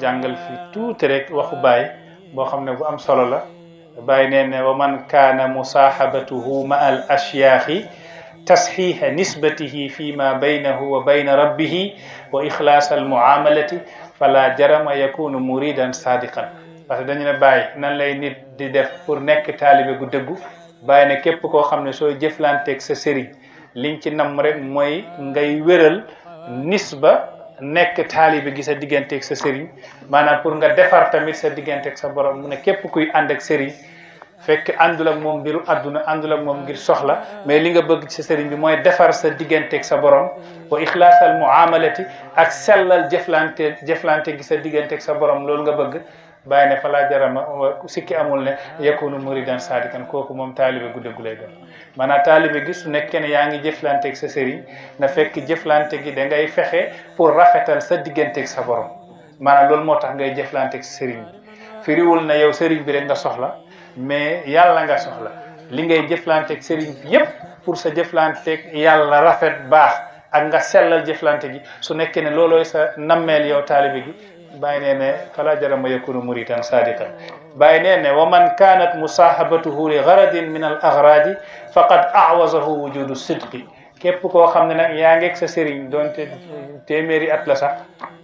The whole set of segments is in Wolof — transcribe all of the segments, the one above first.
jàngal fi tuuti rek waxu baay boo xam ne bu am solo la baay nee ne wa man kaana musaahabatuhu ma al ashyaaxi tasxiixa nisbatihi fi ma baynahu wa bayna rabbihi wa ixlaas al muamalati fala jarama yakunu muridan sadiqan parce que dañu ne bàyyi nan lay nit di def pour nekk taalibe gu dëggu bàyyi ne képp koo xam ne soo jëflanteeg sa sëriñ liñ ci nam rek mooy ngay wéral nisba nekk taalibe gi sa digganteeg sa sëriñ maanaam pour nga defar tamit sa digganteeg sa borom mu ne képp kuy ànd ak sëriñ fekk àndul ak moom mbiru àdduna àndul ak moom ngir soxla mais li nga bëgg ci sa sëriñ bi mooy defar sa digganteeg sa borom wa ixlaasal muamalati ak sellal jëflante gi sa digganteeg sa borom loolu nga bëgg bàyyi ne falaa jarama sikki amul ne yakunu muridan sadikan kooku moom taalibe gu dëggu lay doon maanaam taalibe gi su nekkee ne yaa ngi jëflanteeg sa sëriñ na fekk jëflante gi da ngay fexe pour rafetal sa digganteeg sa borom maanaam loolu moo tax ngay jëflanteeg sa sëriñ bi firiwul na yow sëriñ bi rek nga soxla mais yàlla nga soxla li ngay jëflanteeg sëriñ bi yépp pour sa jëflanteeg yàlla rafet baax ak nga sellal jëflante gi su nekkee ne loolooy sa nammeel yow taalibe gi bàyyi nee ne fala jarama yakunu muridan sadiqan bàyyi nee ne wa man kanat musahabatuhu li garadin min al agradi faqad awazahu wujudu sidqi képp koo xam ne nag yaa ngeeg sa sëriñ doonte téeméeri at la sax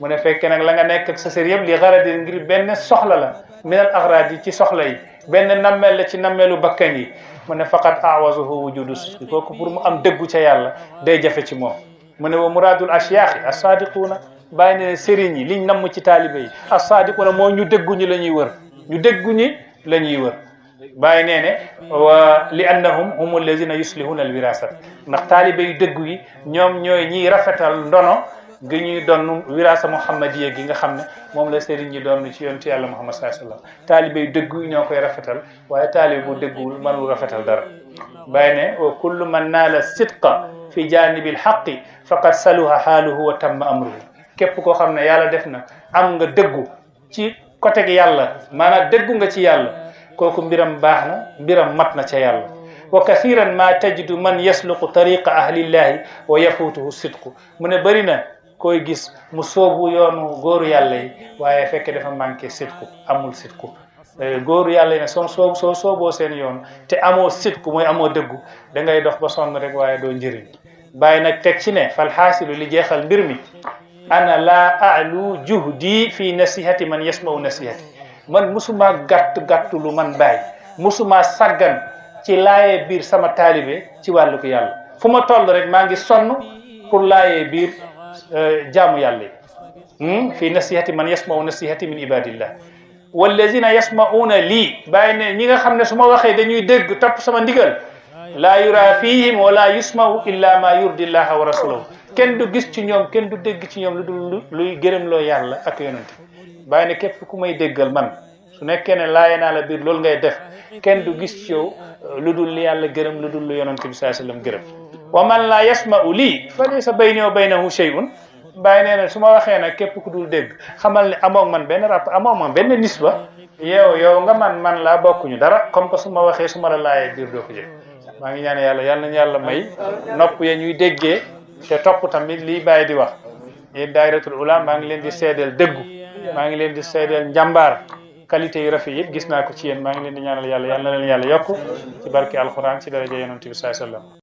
mu ne fekkee nag la nga nekk ak sa sëriñ yëpp li garadin ngir benn soxla la min al agradi ci soxla yi benn nammeel la ci nammeelu bakkan yi mu ne faqad awazahu wujudu sidqi kooku pour mu am dëggu ca yàlla day jafe ci moom mu ne wa muradul ashyaaxi as-sadiquuna bàyyi ne sëriñ yi liñ namm ci taalibe yi as-sadiquuna moo ñu dëggu ñi la ñuy wër ñu dëggu ñi la ñuy wër bàyyi nee ne wa li annahum hum allazina yuslihuna al wirasat ndax taalibe yu dëggu yi ñoom ñooy ñiy rafetal ndono gi ñuy doon wirasa muhammadiya gi nga xam ne moom la sëriñ ñi doon ci yonent yàlla muhammad sallallahu alayhi wasallam taalibe yu dëggu yi ñoo koy rafetal waaye taalibe bu dëgguwul mënul rafetal dara bàyyi ne wa kullu man naala sidqa fi janibil haqqi faqad saluha xaaluhu wa tamma amruhu képp koo xam ne yàlla def na am nga dëggu ci côté gi yàlla maanaam dëggu nga ci yàlla kooku mbiram baax na mbiram mat na ca yàlla wa kathiran ma tajidu man yasluqu tariqa ahlillahi wa yafutuhu sidqu mu ne bëri na koy gis mu soobu yoonu góoru yàlla yi waaye fekke dafa manqué sidqu amul sidqu góoru yàlla yi ne soo sooboo seen yoon te amoo sidqu mooy amoo dëggu da ngay dox ba sonn rek waaye doo njëriñ bàyyi nag teg ci ne fal xaasilu li jeexal mbir mi ana laa alu juhdi fi nasihati man yasmau nasihati man musuma gàttu lu man bàyyi musuma saggan ci laayee biir sama taalibe ci wàllu ko yàlla fu ma toll rek maa ngi sonn pour laayee biir jaamu yàlla yi fi nasihati man yasmau nasihati min ibadillah wallazina yasmauna lii bàyyi ne ñi nga xam ne su ma waxee dañuy dégg topp sama ndigal laa yura fihim wala yusmau illa ma yurdi llaha wa rasulahu kenn du gis ci ñoom kenn du dégg ci ñoom lu dul luy gërëmloo yàlla ak yonent bàyyi ne képp ku may déggal man su nekkee ne laaye naa la biir loolu ngay def kenn du gis ci yow lu dul li yàlla gërëm lu dul lu yonent bi sallallahu alayhi wasallam gërëm wa man la yasma'u lii fa laysa bayni wa baynahu shay'un bàyyi nee ne su ma waxee nag képp ku dul dégg xamal ne amoog man benn rapport amoog man benn nisba yow nga man laa bokkuñu dara comme que su ma waxee su ma la laayee biir doo ko jëg maa ngi ñaan yàlla yal nañu yàlla may nopp ya ñuy déggee te topp tamit lii bàyyi di wax yéen daayiratul ula maa ngi leen di seedeel dëggu maa ngi leen di seedeel njàmbaar qualité yu rafet yëpp gis naa ko ci yéen maa ngi leen di ñaanal yàlla yal na leen yàlla yokk ci barke alquran ci daraja yonent bi sallallahu alayhi wasallam